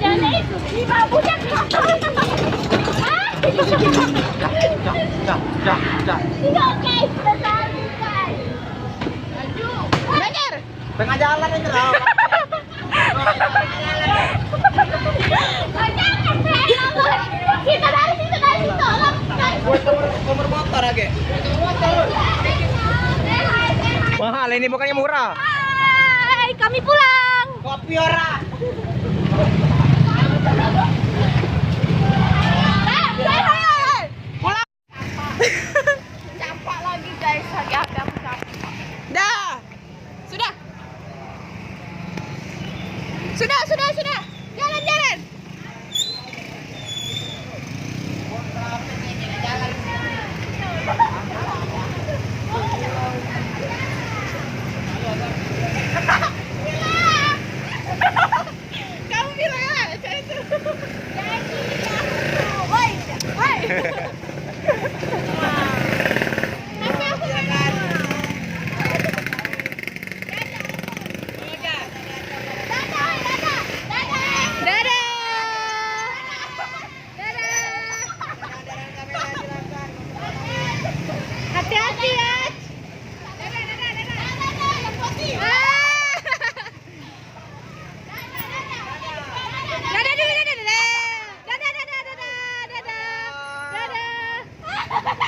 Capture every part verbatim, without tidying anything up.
Jangan itu. Ih, babunya. Dah, dah, dah, dah. Enggak, guys. Besar, guys. Belajar. Tengah jalan ini, Ram. Kita dari situ, dari situ, Ram. Gue nomor, nomor motor lagi. Mahal ini, bukannya murah. Hai, kami pulang. Kopi ora. Eh, say hi, say hi. Pulang. Campak lagi, guys, lagi aku campak. Dah. Sudah. Sudah, sudah, sudah. Jalan, jalan. Kamu bilang aja itu. Jadi aku tuh, woi, woi. Tapi aku bilang. Dadah, dadah, dadah. Dadah. Dadah. Hati-hati ya. Dadah, dadah, dadah. Dadah, dadah, yang putih. Ah. Dadah dulu, dadah, dadah. Dadah, dadah, dadah, dadah. Dadah. Dadah.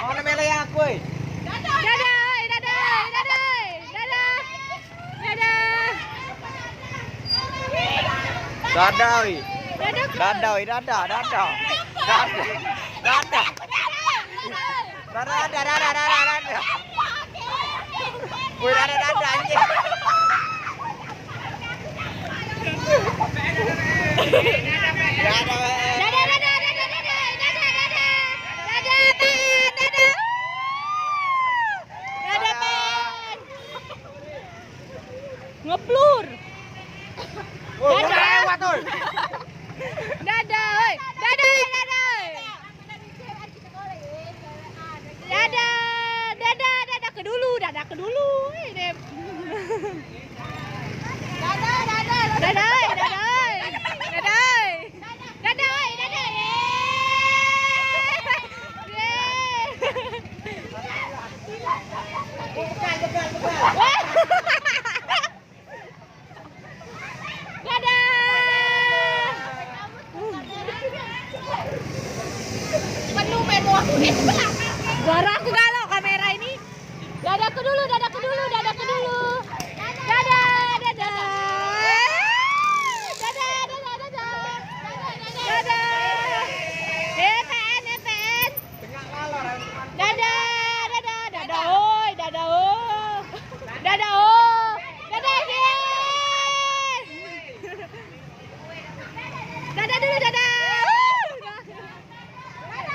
Mana mele aku, oi? Dadah, oi, dadah, oi, dadah, oi. Dadah. Dadah. Dadah, oi. Dadah, oi, dadah, dadah. Dadah. Dadah. Dadah, dadah, dadah, dadah, dadah. Woi, dadah, dadah, anjing. Dadah, weh. Dadah, dadah, dadah, dadah, dadah, dadah. Dadah, Pan, dadah. Dadah, Pan. Ngeplur. Woi, dadah. Lewat, oi. Dadah, oi. Dadah, oi, dadah, oi. Dadah, dadah, dadah ke dulu, dadah ke dulu. Eh, deh. Dadah, dadah, dadah. Dadah, oi, dadah, oi. Dadah, oi. Dadah, oi, dadah. Yeay. Yeay. Wah. Dadah. Penuh memo aku di belakang. Baru aku galak kamera ini. Dadah ke dulu, dadah ke dulu, dadah ke dulu. Dadah, dadah. Dadah, dadah, dadah. Dadah. Eh, P N, eh, P N. Dadah, dadah, dadah, oi, dadah, oi. Dadah, oi. Dadah, Egi. Dadah dulu, dadah.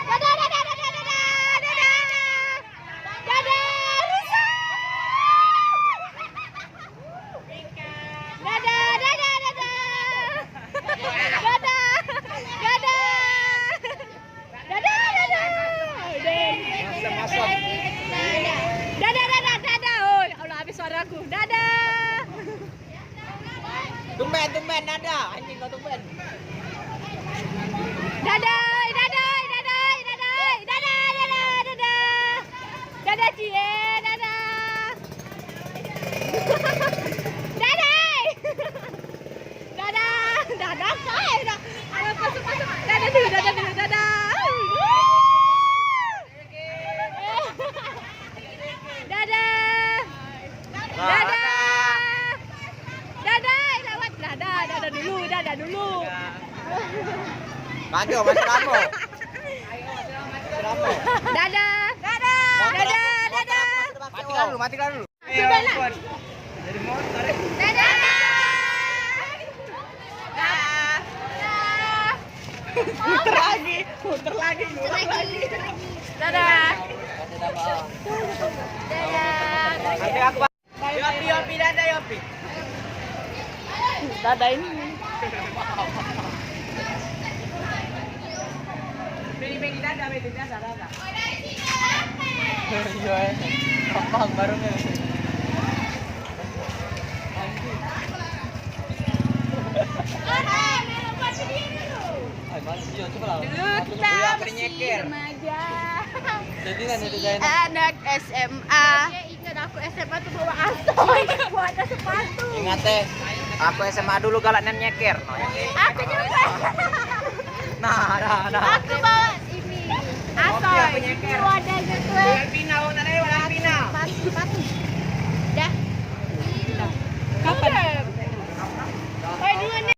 Dadah, dadah, dadah, dadah, dadah. Dadah, Risa. Dadah, dadah, dadah. Dadah. Dadah. Dadah, dadah. Dadah, dadah, dadah. Oi, Allah, Tumben, dadah. Anjing kau tumben. Dadah, dadah, dadah, dadah, dadah, dadah, dadah. Dadah, Cie, dadah. Dadah. Dadah, dadah, kai dah. Ayo, masuk, masuk. Dadah dulu, dadah dulu, dadah. Dadah. Dadah. Dadah, lewat. Dadah, dadah dulu, dadah dulu. Maju, masih lama. Dadah. Dadah. Dadah, dadah. Matikan dulu, matikan dulu. Sudahlah. Dadah. Dadah. Muter lagi, muter lagi, muter lagi. Dadah. Dadah. Yopi, yopi, dadah, yopi. Dadah ini. Beli, beli, dadah, beli, dadah, dadah. Iya, eh. Abang baru ya. Anjing. Ay, mana dia? Coba lah. Dulu kita masih remaja. Jadi kan itu, masih anak S M A. Ingat aku S M A tuh bawa asoy, bawa ada sepatu. Ingat, eh, aku S M A dulu galak nian nyeker. Aku juga. Nah, nah, nah.